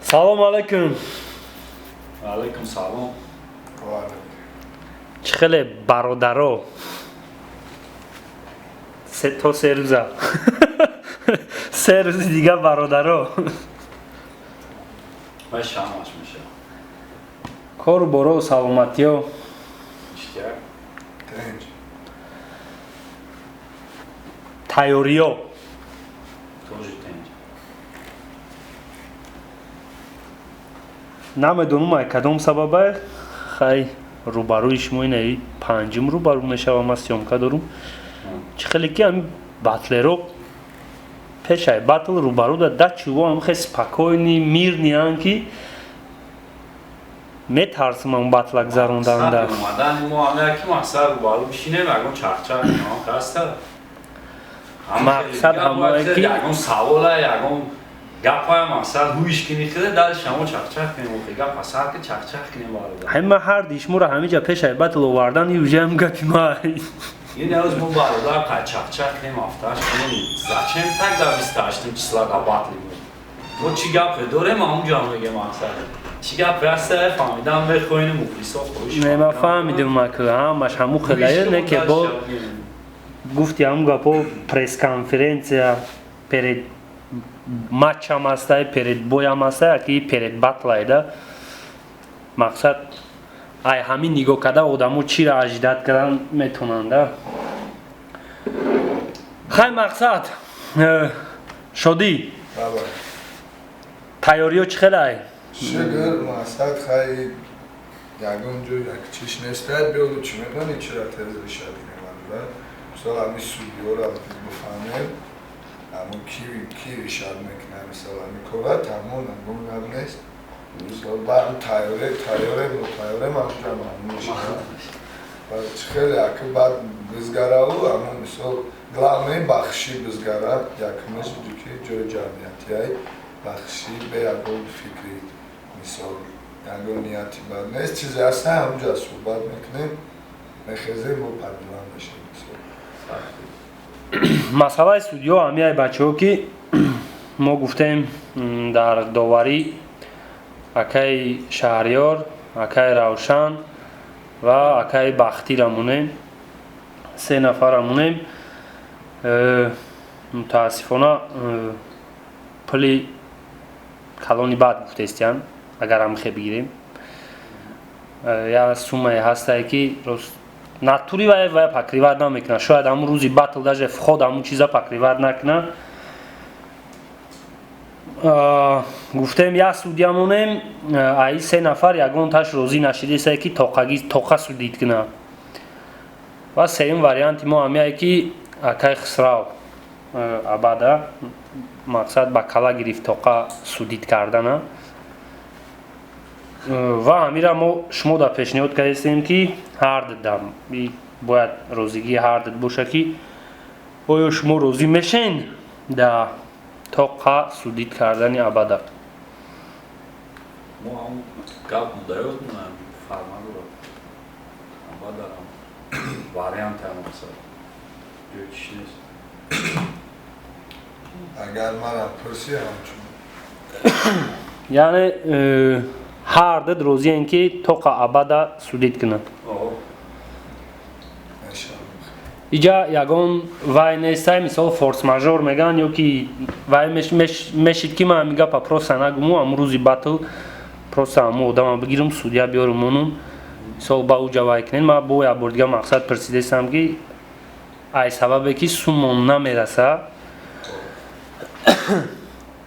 Салом алейкум. Алейкум салом. Чӣ хеле, бародаро? То 3 рӯза, 3 рӯзи дига, бародаро. Вай шамаш меша. Кору боро, саломатиё? Иштияк. Тинч. Тайёриё? Тоже тинч. Намедонам, ай кадом сабабай. Хай, рӯбарӯи шумо инаи панҷум рӯбарӯ мешавам, ман съёмка дорум. Чӣ хеле ки ами батлеро пешай батл рӯбарӯ да чӯво ам хе спокойный, мирный ан, ки метарсам ам батла гузаронданда. Омадани мо ҳам ки мақсад рӯбарӯ бишинем, ягон чахчах инҳо хаста. Мақсад ҳамое ки ягон савола, ягон гапа, мақсад ҳуиш кини хида дали шамо чахчах кунем, охи гапа сар ки чахчах кунем, бародар. Ҳама ҳарди шуморо ҳамиҷа пешай батл овардан и уже ҳам гапи ма. Ин рӯз мо, бародар, қай чахчах кунем, ҳафтааш кунем. Зачем так дар 28 числа да батли мо чӣ гапе дорем, ҳамунҷо мегем. Мақсад чӣ гапе ҳаста, фаҳмидан мехоҳем, мухлисо хоҳиш. Не, ман фаҳмидим, ака, ҳамаш ҳаму хелае, не ки бо гуфти ҳамун гапо пресс-конференция перед матчам ҳастай, перед боям ҳастай, аки перед батлай да. Мақсад, ай ҳамин нигоҳ карда одамо чиро ожидать кардан метавонанд да. Хай, мақсад, шодӣ, тайёриё чӣ хелай? Шукр, мақсад, хай, ягон ҷо як чиш нестай. Биёду, чӣ медонӣ, чира тез решать кунем? Мисол, ҳами судиёро бифаҳмем, ҳамон ки решать мекунад, мисол, ҳами кора тамом, ягон гап нест. Мисол, ба тайёре, тайёрем, тайёрем, ҳамҷа маълум мешавад. Чӣ хеле аки баъд бизгараву ҳамон, мисол, главное бахшӣ бизгара, якумеш ки ҷои ҷамъиятиай бахшӣ, бе ягон фикри, мисол, ягон нияти бад нест, чизе ҳаста, ҳамҷа суҳбат мекунем, мехезем, мо падилан мешем, мисол. Масъалаи судиё ҳамияй, бачаҳо, ки мо гуфтем, дар доварӣ акаи Шаҳриёр, акаи Равшан ва акаи Бахтира монем, се нафара монем. Мутаассифона, пули калони бад гуфтестиян, агар ҳамихе бигирем. Я суммае ҳастае, ки рост натури вай покрывать намекунад. Шояд ҳамун рӯзи батл даже вход ҳамун чиза покрывать накунад. Гуфтем, як судья монем, аи се нафар ягонташ розӣ нашидесае, ки тоқаги тоқа судить кунад. Ва сеюм варианти мо ҳамяе, ки акаи Хисрав абада, мақсад, ба кала гирифт тоқа судить кардана. Ва ҳамира мо шумо да пешниҳод кардастем, ки ҳарддам бояд розигии ҳардд боша, ки оё шумо розӣ мешен да тоқа судить кардани абада? Мо ҳам гап мудаёд, фарқ надорад, абадарам вариант ҳам, мақсад, ҷои чиш нест. Агар манам пурсӣ, ҳамчун Яъне ҳардд розиен, ки тоқа абада судить кунад? Иҷа ягон вай нестай, мисол, форс-мажор меган ё ки вай мешид, ки ман ҳамин гапа просто нагуму, ҳамун рӯзи батл просто ҳамун одама бигирам, судья биёрум, монум, мисол, ба уҷа вай кунем. Ман бо як бор дига, мақсад, пурсидестам, ки ай сабабе ки суммон намераса,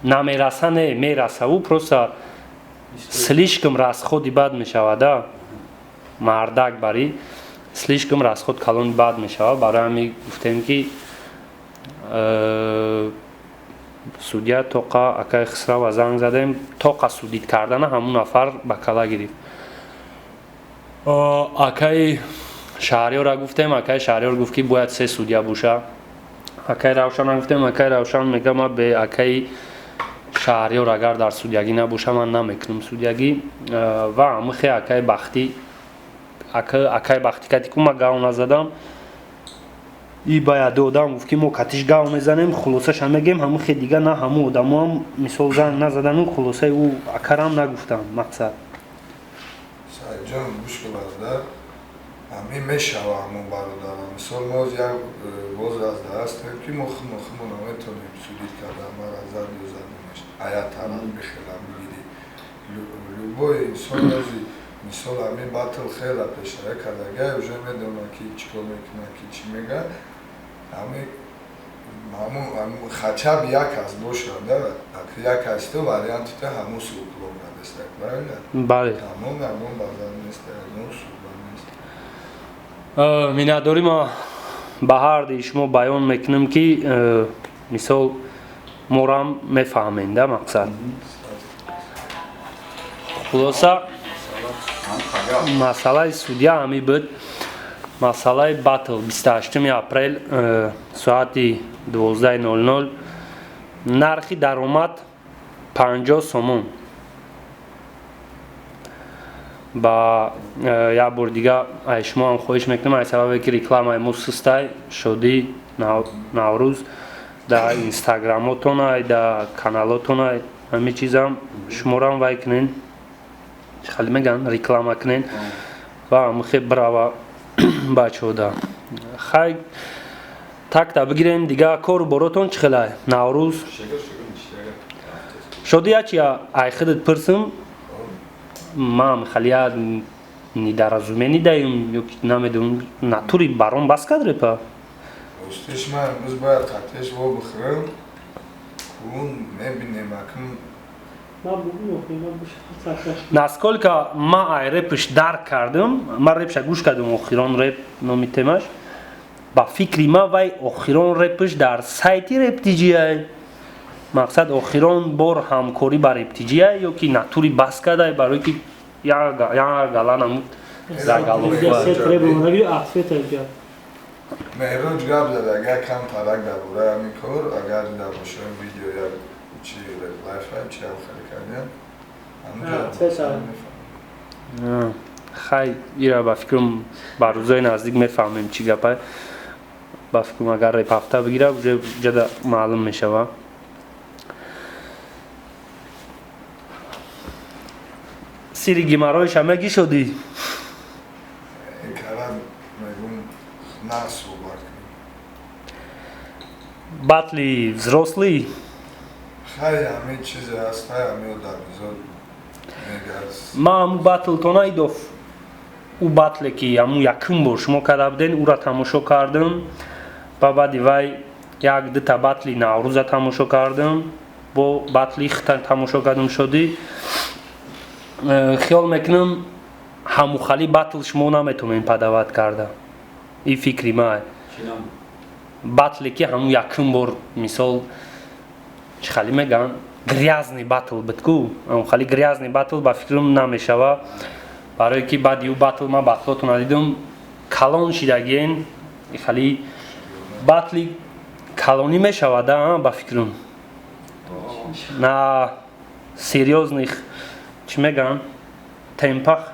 намераса, не мераса, ӯ просто слишком расходи бад мешавада, мардак барӣ слишком расход калони бад мешавад. Барои ҳамин гуфтем, ки судья тоқа акаи Хисрава занг задем, тоқа судить кардана ҳамун нафар ба кала гирифт. Акаи Шаҳриёра гуфтем, акаи Шаҳриёр гуфт, ки бояд се судья боша. Акаи Равшана гуфтем, акаи Равшан мега: «Ма бе акаи Шаҳриёр агар дар судьягӣ набоша, ман намекунам судьягӣ». Ва ҳамихе акаи Бахтӣ, акаи Бахтӣ кати ку ма гав назадам. И ба яду одам гуфт, ки мо катиш гав мезанем, хулосаша мегем. Ҳамун хе дига на ҳамун одамоам мисол занг назадану хулосаи ӯ акарам нагуфтам, мақсад. Саидҷон, гӯш кун, бародар, ҳамин мешава. Ҳамун бародарам, мисол, мо як возраст ҳастем, ки мо худмо наметонем судить кардан мара зад ё задимеш. Ая тараф бихелам бигирӣ, любой инсон ози, мисол, ҳамин батл хела пешара кардагай, уже медонад, ки чӣ кор мекунад, ки чӣ мега. Ҳамин хотя бы як кас бошад, як касту вариантита ҳамун суклон надестак, правильно? Бале. Тамом, ягон базар нест, ягон суҳбат нест. Миннатдорӣ ма ба ҳарди шумо баён мекунем, ки мисол, морам мефаҳмем да, мақсад. Хулоса, масъалаи судья ҳамин буд. Масъалаи батл 28 апрел, соати 12:00, нархи даромад 50 сомон. Ба як бор дига ай шумо ҳам хоҳиш мекунам, ай сабабе ки рекламаи мо сустай, шодӣ Наврӯз да инстаграмотонай, да каналотонай, ҳамин чизам шуморам вай кунен, хеле меган, реклама кунен ва ҳамихе брава бачаҳода. Хай, такта бигирем. Дига кору боротон чӣ хелай, Наврӯз, шодӣ? Ячи ай худат пурсим, ман халия недоразумение даем ё намедонам, натури барон бас кард репа. Ростиш, ман имрӯз бояд қатеш во бихӯрам, кун мебинем акн. Насколько ма ай репш дарк кардам, ман репша гӯш кардам, охирон реп номи темаш, ба фикри ма, вай охирон репш дар сайти рептиҷиай, мақсад, охирон бор ҳамкорӣ ба рептиҷиай ё ки натури бас кардай, барое ки як гала намуд заголовка. Меҳроҷ гап зад, агар кам тарак дар бораи ҳамин кор, агар дар бошам видео як чи лайф чи ҳам хеле кардиям. Хай, ира ба фикрам, ба рӯзои наздик мефаҳмем чӣ гапай. Ба фикрам, агар реп ҳафта бигира, уже ҷада маълум мешава. Сири гимароиша мегӣ, шудӣ? Карам мегум, на суҳбат кунем. Батли взрослый. Хай, ҳамин чизе ҳаст, хай, ҳамин одамизод мегаз. Ма ҳамун батлтона идоф, ӯ батле ки ҳамун якум бор шумо карда буден, ӯра тамошо кардам. Ба баъди вай як дута батли Наврӯза тамошо кардам, бо батли хита тамошо кардам. Шудӣ, хиёл мекунам, ҳамухали батл шумо наметонем подавать карда. И фикри май, батле ки ҳамун якум бор, мисол, чӣ хали меган, грязный батл буд ку, ҳамухали грязный батл ба фикрам намешава, барое ки баъди ӯ батл ман батлотона дидам, калон шидагиен, хали батли калонӣ мешавада, ба фикрам, на серьёзных, чӣ меган, темпах.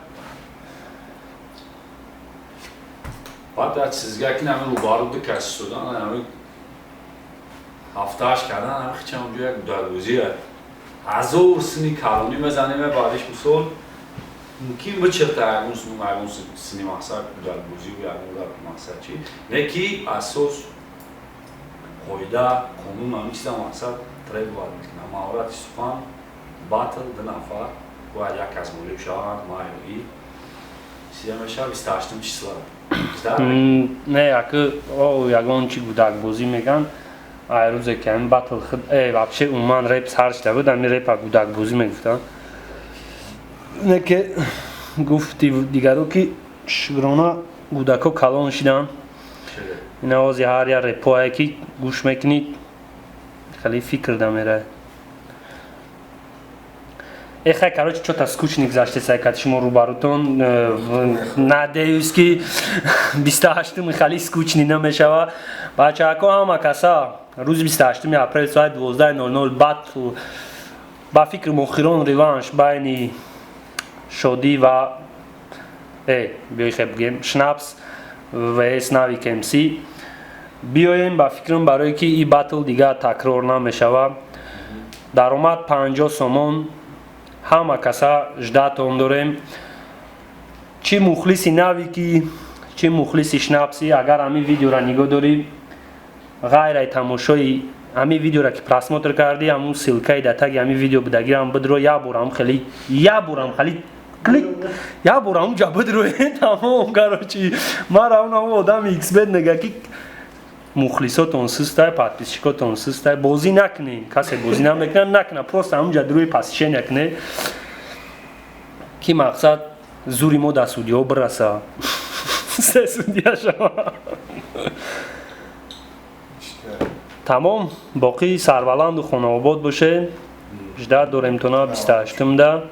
Баъд як чизга ки нами рӯбарӯ ду кас шудан, ҳами ҳафтааш кардан, ҳами хичам онҷо як гудагузия ҳазор сини калонӣ мезанем, баъдиш, мисол, мумкин бичирта ягон сум, ягон сини, мақсад, гудагузию ягон гап, мақсад, чи не ки асос, қоида, қонун, ҳамин чиза, мақсад, требовать мекунам. Маҳорати сухан, батл ду нафар бояд як кас ғолиб шавад, ма ё и чиза мешавад 28-ум числа. Не, аки о ягон чи гудакбозӣ меган, ай рӯзе ки ҳамин батл худ вообще умуман реп сар шуда буд, ҳамин репа гудакбозӣ мегуфтанд. Не ки гуфти дигаро ки шукрона, гудако калон шиданд. Ин овози ҳар як репое ки гӯш мекунид, хеле фикр да меравад. Эхай, короче, что-то скучный гузаштеса кати шумо рӯбарӯтон. Надеюсь, ки 28-уми хали скучный намешава. Бачаҳако, ҳама каса рӯзи 28 апрел соати 12:00 батл, ба фикри мохирон, реванш байни Шодӣ ва биёи хе бигем, Шнапс vs Навик МС. Биёем, ба фикрам, барое ки и батл дигар такрор намешавад. Даромад 50 сомон. Ҳама каса ждать-тон дорем, чӣ мухлиси нави ки, чӣ мухлиси шнапси. Агар ҳамин видеора нигоҳ дорӣ, ғайраи тамошои ҳамин видеора ки просмотр кардӣ, ҳамун ссылка и дар таги ҳамин видео будагирам бидро, як борам хеле, як борам хеле клик, як бор ҳамунҷа бидроe, тамом. Короче, мара он ҳамун одами xbet мега, ки мухлисотон сустай, подписчик отон сустай. Бозӣ накунед, касе бозӣ намекунад, накуна, просто ҳамунҷа дуруи посещения кунед, ки мақсад зури мо дар судиҳо бираса, се судья шава. Тамом, боқӣ сарбаланду хонаобод бошед. Ждать дорем тона 28-да.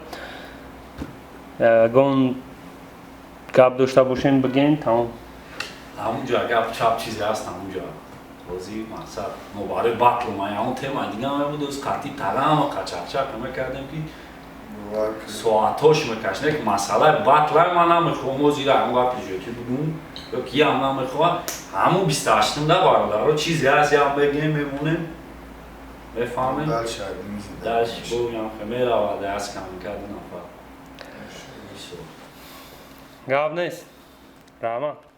Ягон гап дошта бошем, бигем, тамом. Ҳамунҷо гап чап чизе ҳаст, ҳамунҷо бозӣ, мақсад мо барои батл ма ягон тема дига мебуд, оз қатъи талама қачақчақ мекардем, ки соатҳош мекашид. Ки масъалаи батлай ман намехоҳам озира ҳамон гапи ҷоки бугум ё ки ям намехоҳам. Ҳамун 28-да, бародаро, чизе ҳаст, ям бегем, мемонем, мефаҳмем, дальше боям меравад аз камикаду нафар. Гап нест, раҳмат.